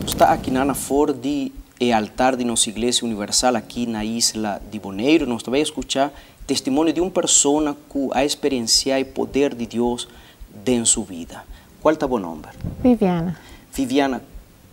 Nos ta aki na for di e altar di nos Iglesia Universal aki na isla di Boneiru. Nos ta bai skucha testimonio di un persona ku a eksperensiá e poder di Dios den su bida. Kua ta bo nòmber? Viviana. Viviana,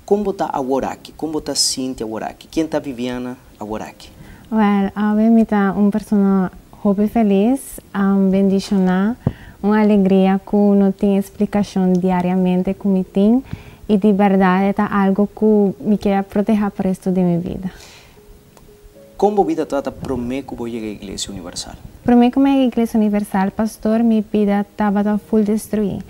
kon bo ta awor aki? Kon bo ta sinti awor aki? Ken ta Viviana awor aki? Well, awe mi ta un persona hopi felis, bendishoná, un alegria ku no tin eksplikashon diariamente ku mi tin i di bèrdat ta algu ku mi ke protehá pa resto di mi bida. Kon bo bida tabata promé ku bo yega Iglesia Universal? Promé ku mi yega Iglesia Universal, pastor, mi bida tabata full destruí.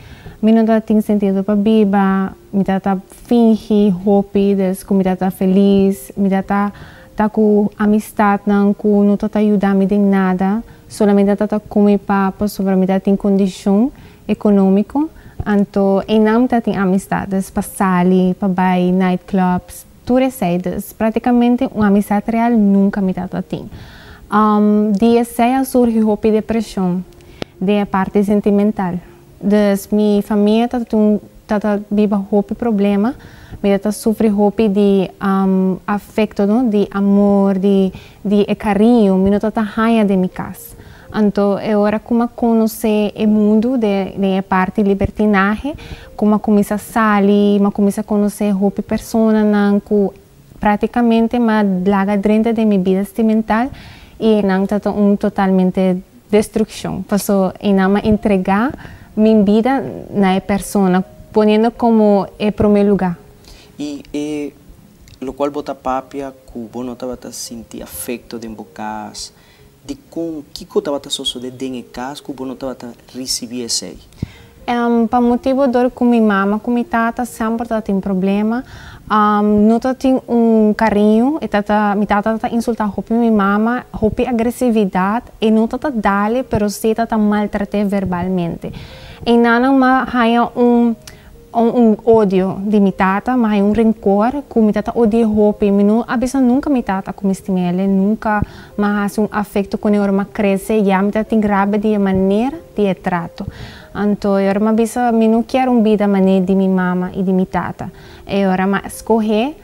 Mi no tabatin sentido pa biba, mi tabata fingi hopi, dus ku mi tabata felis, mi tabata ta ku amistatnan ku no tabata yuda mi den nada, solamente tabata ku mi pa pasobra mi tabatin kondishon ekonómiko. Anto einan mi tabatin amistat, dus pa sali, pa bai nightclubs, tur esei. Dus práktikamente un amistat real nunka mi tabatin. Di esei a surgi hopi depreshon den e parti sentimental. Dus mi famia tabata biba hopi problema, mi tabata sufri hopi di afekto, no? Di amor, di e kariño, mi no tabata haña den mi kas. Anto e ora ku mi a konosé e mundu den e parti libertinahe, ku mi a kuminsá sali, mi a kuminsá konosé hopi personanan ku práktikamente mi a laga drenta den mi bida sentimental i nan tabata un totalmente destrukshon. Paso einan mi a entregá mi bida na e persona, poniendo komo e promé lugá. I e lokual bo ta papia ku bo no tabata sinti afekto den bo kas, di kon kiko tabata sosodé den e kas ku bo no tabata risibí esei? Pa motibu dor ku mi mama ku mi tata semper tabatin problema, no tabatin un kariño, e tata, mi tata tabata insultá hopi mi mama, hopi agresividat, e no tabata dal pero sí tabata maltrat'é verbalmente. Einan mi a haña un odio di mi tata, mi a haña un renkor ku mi tata odi'é hopi. Mi no a bisa nunka mi tata ku mi stim'el, nunka mi a hasi un afekto kuné. Ora mi a krese ya mi tabatin rabia di e manera di e trato. Anto e ora mi a bisa mi no kier un bida manera di mi mama i di mi tata. E ora mi a skohé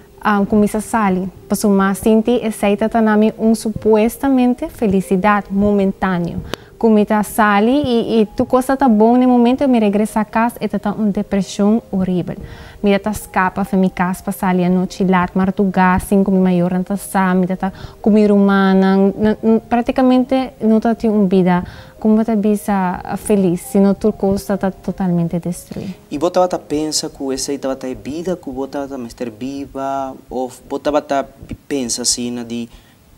kuminsá sali, pasobra mi a sinti esei ta ta na mi un supuestamente felisidat momentáneo. Ku mi ta sali i tur kos ta ta bon na e momento mi regresá kas e ta ta un depreshon horibel. Mi ta ta skapa for mi kas pa sali anochi lat mardugá sin ku mi mayornan ta sa, mi ta ta ku mi rumannan, práktikamente no ta tin un bida kon bo ta bisa felis, sino tur kos ta ta totalmente destruí. I bo tabata pensa ku esei tabata e bida ku bo tabata mester biba òf bo tabata pensa asina di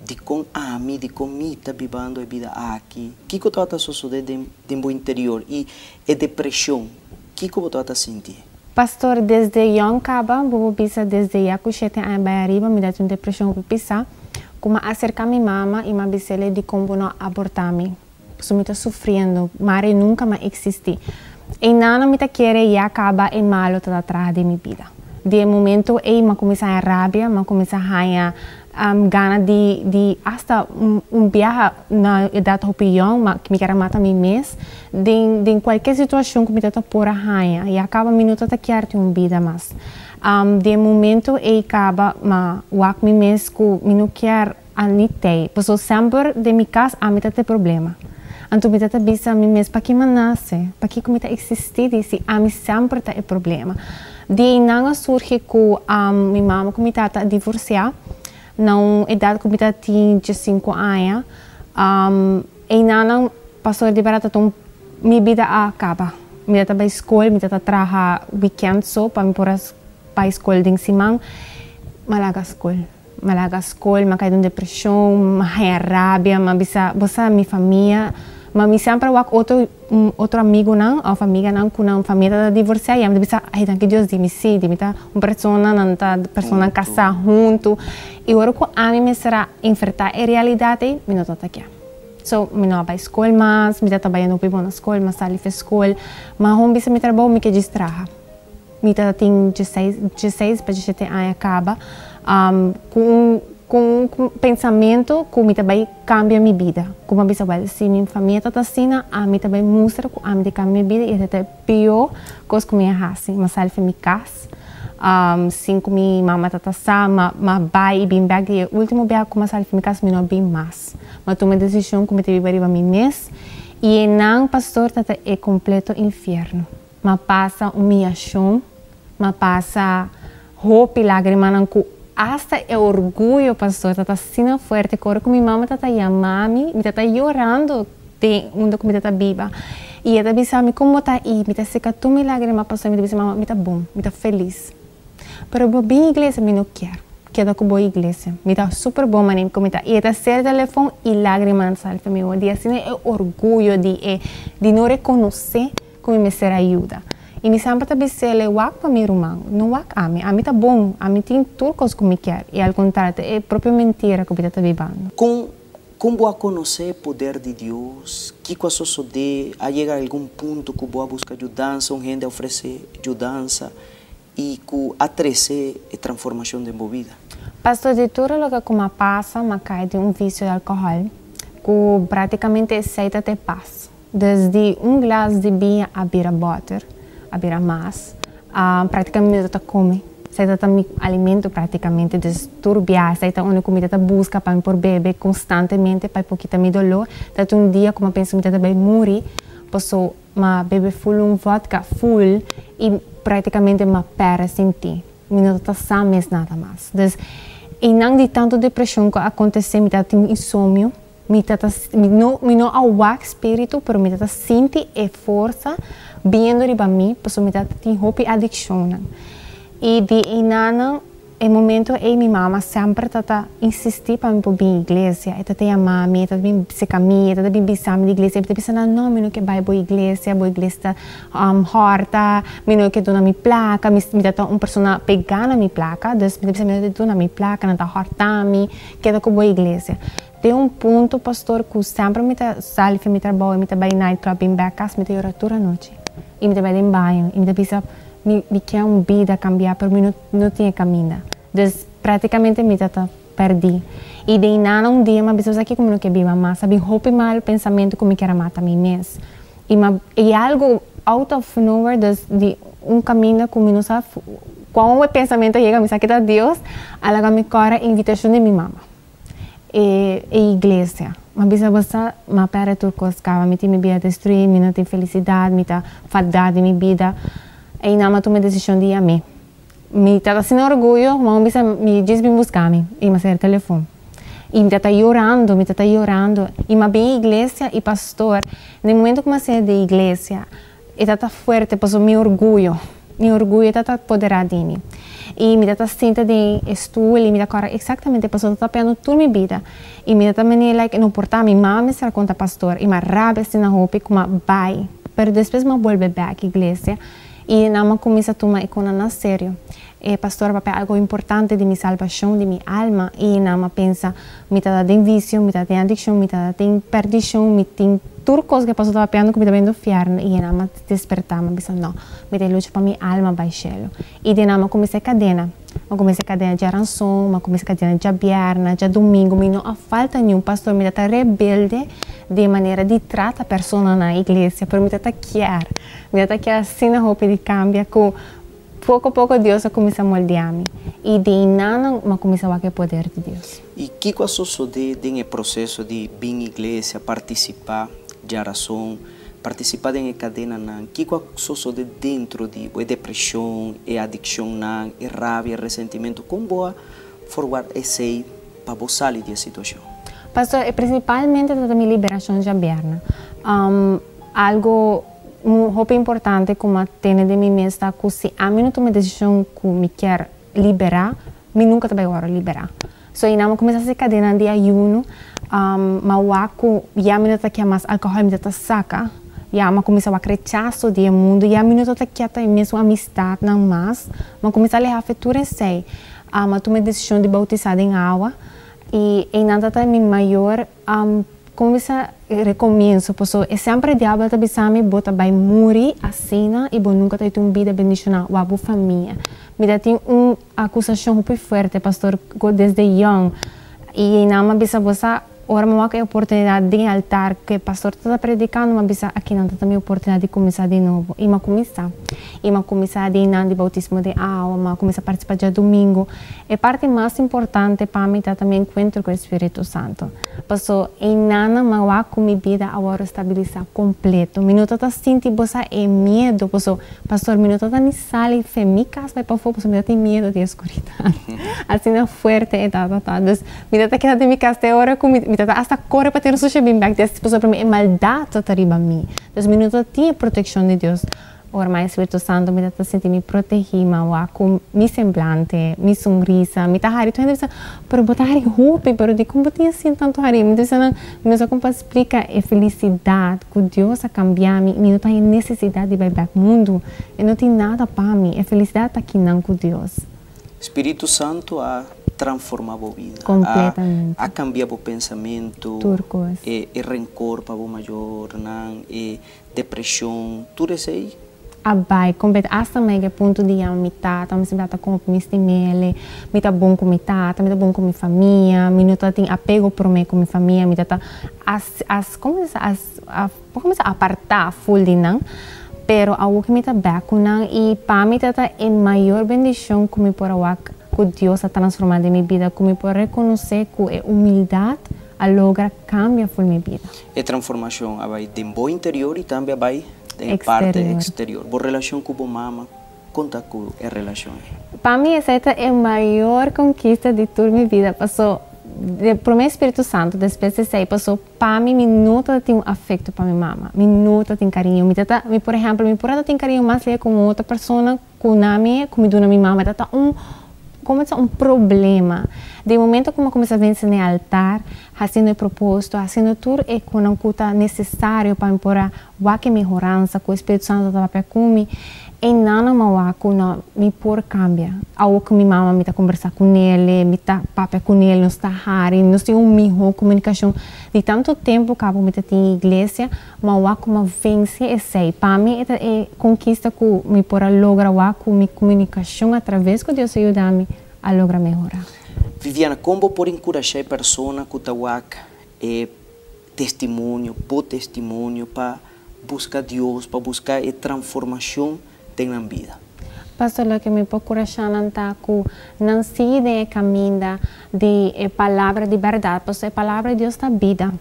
Dikon ami, dikon mi ta bibando e bida aki? Kiko tabata sosodé den bo interior? I e depreshon, kiko bo tabata sinti? Pastor, desde yòn kaba, bo por bisa desde ya ku shete aña bai ariba mi ta tin un depreshon hopi pisá, ku mi a aserká mi mama i mi a bis'el dikon bo no a abortá mi, pasobra mi ta sufriendo, mare nunka mi a eksistí. Einan mi ta kere ya kaba e malo ta ta traha den mi bida. Di e momento ei mi a kuminsá haña rabia, mi a kuminsá haña gana di asta un biaha na edat hopi yòn ma mi kier a mata mi mes den kualke situashon ku mi ta ta por a haña ya kaba mi no ta ta kier tin un bida mas. Den e momento ei kaba ma wak mi mes ku mi no kier a ni tei pasobra semper den mi kas ami ta ta e problema. Anto mi ta ta bisa mi mes paki mi a nase, pakiko mi ta eksistí di si ami semper ta e problema. Di einan a surgi ku mi mama ku mi tata a divorsiá na un edat ku mi ta tin diesinku aña. Einan nan pastor di bèrdat ta un mi bida a kaba. Mi ta ta bai skol, mi ta ta traha wikènt so pa mi por a bai skol den siman. Mi a laga skol. Mi a laga skol, mi a kai den depreshon, mi a haña rabia, mi a bisa, bo sa mi famia, ma mi semper a wak otro otro amigunan òf amiganan ku nan famia ta divorsiá i ami ta bisa, ay danki Dios di mi sí, di mi ta un persona, nan ta personanan kasá huntu. I ora ku ami mester a enfrentá e realidat ei, mi no tabata kia. So, mi no a bai skol mas, mi tabata bai hopi bon na skol, mi a sali for skol, ma hon bisa mi trabou mi ke djis traha. Mi ta tin dieseis, dieseis pa diesshete aña kaba, ku un ku un pensamentu ku mi ta bai kambia mi bida. Ku mi a bisa, wèl, si mi famia ta ta asina, ami ta bai mustra ku ami ta kambia mi bida i esei ta e pió kos ku mi a hasi. Mi a sali for mi kas. Sin ku mi mama tabata sa, m'a m'a bai i bin bèk i e último biaha ku m'a sali for mi kas mi no a bin mas. M'a tuma e desishon ku mi ta biba riba mi mes i einan, pastor, ta ta e kompleto infierno. M'a pasa humiyashon, m'a pasa hopi lágrimanan ku asta e orguyo, pastor, ta ta asina fuerte ku ora ku mi mama ta ta yama mi, mi ta ta yorando den unda ku mi ta ta biba i e ta bisa mi, Kon bo ta? I mi ta seka tur mi lágrima, pastor, mi ta bisa, Mama, mi ta bon, mi ta felis. Pero bo bin iglesia? Mi no kier keda ku bo iglesia. Mi ta super bon manera ku mi ta. I e ta sera telefon i lágrimanan ta sali for mi wowo. Di asina e orguyo di e di no rekonosé ku mi mester ayuda. I mi semper ta bis'el, Wak pa mi ruman, no wak ami. Ami ta bon, ami tin tur kos ku mi kier. I al kontrario, ta e propio mentira ku mi ta ta bibando. Kon kon bo a konosé e poder di Dios? Kiko a sosodé? A yega algun punto ku bo a buska yudansa, un hende a ofresé yudansa i ku a trese e transformashon den bo bida? Pastor, di tur loke ku m'a pasa, m'a kai den un visio di alkohòl, ku práktikamente esei ta te pas. Desdi un glas di biña a bira bòter, a bira mas. Práktikamente mi no ta kome. Esei ta ta mi alimento práktikamente. Dus tur biaha esei ta unda ku mi ta ta buska pa mi por bebe konstantemente pa e por kita mi doló. Ta tin un dia ku mi a pensa mi ta ta bai muri paso m'a bebe ful un vòdka ful i práktikamente m'a pèrdè sintí. Mi no ta ta sa mes nada mas. Dus einan di tantu depreshon ku a akontesé mi ta tin insomio. Mi ta ta, mi no, mi no a wak spiritu, pero mi ta ta sinti e forsa biendo riba mi, pasobra mi ta ta tin hopi adikshonnan. I di einanan, e momento ei mi mama semper ta ta insistí pa mi por bin iglesia. E ta ta yama mi, e ta ta bin seka mi, e ta ta bin bisa mi di iglesia. Mi ta bisa nan, no, mi no ke bai bo iglesia, bo iglesia ta hòrta, mi no ke duna mi plaka, mi mi ta ta un persona pegá na mi plaka, dus mi ta bisa mi no ta duna mi plaka, nan ta hòrta mi, keda ku bo iglesia. Den un punto, pastor, ku semper mi ta sali for mi trabou i mi ta bai night club bin bek kas, mi ta yora tur anochi. I mi ta bai den baño i mi ta bisa, mi mi ke un bida kambia pero mi no no tin e kaminda. Dus praktikamente mi ta ta pèrdí. I den nada un dia mi a bisa, kiko mi no ke biba mas? A bin hopi mal pensamentu ku mi kier a mata mi mes. I mi a i algu out of nowhere, dus di un kaminda ku mi no sa kon e pensamentu a yega, mi sa ke ta Dios a laga mi kòrda invitashon di mi mama. E e iglesia. M'a bisa bo sa, m'a pèrdè tur kos kaba, mi tin mi bida destruí, mi no tin felisidat, mi ta fadá di mi bida. Einan m'a tuma e desishon di yam'é. Mi ta asina orguyo, m'a un bisa mi djis bin buska mi i m'a sera telefon. I mi ta ta yorando, mi ta ta yorando. I m'a bin iglesia i pastor, den momento ku m'a sera den iglesia, E ta ta fuerte pasobra mi orguyo, mi orguyo ta ta poderá di mi. I mi ta ta sinta den e stoel i mi ta kòrda eksaktamente pasobra ta ta piando tur mi bida. I mi ta ta manera like no por ta mi mama mester a konta pastor i m'a rabia asina hopi ku m'a bai. Pero despues m'a bolbe bèk iglesia i nan m'a kuminsá tuma e konan na serio. E pastor a papia algo importante di mi salbashon, di mi alma i nan m'a pensa mi ta ta den visio, mi ta den adikshon, mi ta ta den perdishon, mi tin tur kos ku e pastor ta papiando ku mi ta bai infièrnu i nan m'a despertá, m'a bisa no, mi ta lucha pa mi alma bai shelu. I den nan m'a kuminsá e kadena, m'a kuminsá e kadena djaranson, m'a kuminsá e kadena djabièrnè, djadumingu, mi no a falta niun pastor, mi ta ta rebelde den manera di trata persona na iglesia, pero mi ta ta kier, mi ta ta kier asina hopi di kambia ku Poko poko Dios a kuminsá moldeá mi, i di einan m'a kuminsá wak e poder di Dios. I kiko a sosodé den e proseso di bin iglesia, partisipá djarason, partisipá den e kadenanan? Kiko a sosodé dentro di bo, e depreshon, e adikshonnan, e rabia, e resentimentu? Kon bo a forward esei pa bo sali di e situashon? Pastor, e prinsipalmente ta ta mi liberashon djabièrnè. Algu hopi importante ku m'a tene den mi mes ta ku si ami no tuma e desishon ku mi kier liberá, mi nunka ta bai wòrdu liberá. So einan mi a kuminsá hasi kadenan di ayuno, m'a wak ku ya mi no ta kier mas alkohòl, mi ta ta saka, ya m'a kuminsá wak rechaso di e mundu, ya mi no ta ta kier ta e mesun amistatnan mas, m'a kuminsá alehá fe tur esei. M'a tuma e desishon di boutisá den awa i einan ta ta mi mayor Como bisa recomienso paso e semper e diabel ta bisa mi bo ta bay muri asina y bo nunca ta tin un bida bendiciona wak bo famia. Mi ta tin un acusacion hopi fuerte pastor cu desde young y nan mi a bisa bo sa ora mi wak e oportunidad den e altar cu e pastor ta ta predicando mi a bisa aki nan ta ta mi oportunidad di cuminsa di nobo y mi a cuminsa. I m'a kuminsá den nan di boutismo di awa, m'a kuminsá partisipá djadumingu. E parti mas importante pa mi ta mi enkuentro ku Spiritu Santu. Paso einan m'a wak ku mi bida a wòrdu stabilisá kompleto. Mi no ta sinti bo sa e miedu, paso pastor, mi no ta ni sali for mi kas bai pafó, paso mi ta tin miedu di skuridat. Asina fuerte e ta. Dus mi ta keda den mi kas te ora ku mi ta asta kore pa tera sushi bin bèk, paso pa mi e maldat ta riba mi. Dus mi no tin protekshon di Dios. Ora m'a Spiritu Santu, mi ta sinti mi protegí, m'a wak ku mi semblante, mi sonrisa, mi ta hari, tur hende bisa, "Pero bo ta hari hopi, pero di kon bo tin asina tantu hari?" Mi bisa nan, mi no sa kon pa splika e felisidat ku Dios a kambia mi, mi no tin nesesidat di bai bèk mundu, e no tin nada pa mi, e felisidat ta akinan ku Dios. Spiritu Santu a transformá bo bida. Kompletamente. A kambia bo pensamentu. Tur kos. E renkor pa bo mayornan, e depreshon, tur esei. A bai kompleto, asta m'a yega punto di yama mi tata, mi sempre ta kon mi stim'é, mi ta bon ku mi tata, mi ta bon ku mi famia, mi no ta tin apego promé ku mi famia, mi ta as as kon as a kon apartá full di nan, pero awor ku mi ta bèk ku nan i pa mi ta e mayor bendishon ku mi por a wak ku Dios a transformá den mi bida, ku mi por rekonosé ku e humildat a logra kambia full mi bida. E transformashon a bai den bo interior i tambe a bai den parti eksterior. Bo relashon ku bo mama, konta ku e relashon. Pa mi esei ta e mayor konkista di tur mi bida. Paso di promé Spiritu Santu, despues esei, paso pa mi mi no tin un afekto pa mi mama. Mi no tin kariño. Mi ta mi por ehèmpel, mi por tin kariño mas lihé ku otro persona ku na mi ku mi duna mi mama. Ta un kuminsá un problema. Di momento ku mi kuminsá vense na altar, hasiendo e propósito, hasiendo tur e ku ta nesesario pa mi por a wak e mehoransa ku Spiritu Santu ta papia ku mi, einan m'a wak ku no, mi por kambia. Awor ku mi mama mi ta kombersá kuné, mi ta papia kuné, nos ta hari, nos tin un mihó komunikashon. Di tantu tempu kaba mi ta tin iglesia, m'a wak ku m'a vense esei. Pa mi e konkista ku mi por a logra wak ku mi komunikashon atraves ku Dios a yuda mi a logra mehorá. Viviana, kon por enkurashá persona ku ta wak e testimonio, bo testimonio pa buska Dios, pa buska e transformashon den nan bida? Pastor, loke mi por enkurashá nan ta ku nan sigui e kaminda di e palabra di bèrdat, pasobra e palabra di Dios ta bida.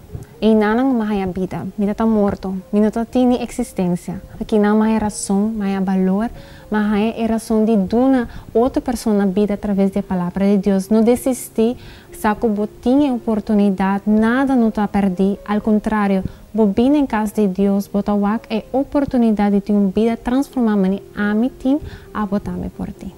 Einan m'a haña bida, mi ta morto, mi no tin eksistensia. Akinan m'a haña rason, m'a haña balor, m'a haña e rason di duna otro persona bida atraves di e palabra di Dios. No desistí, sa ku bo tin oportunidat, nada no ta pèrdí, al kontrario, bo bin na kas di Dios, bo ta wak e oportunidat di tin un bida transformá, manera ami tin, abo tambe por tin.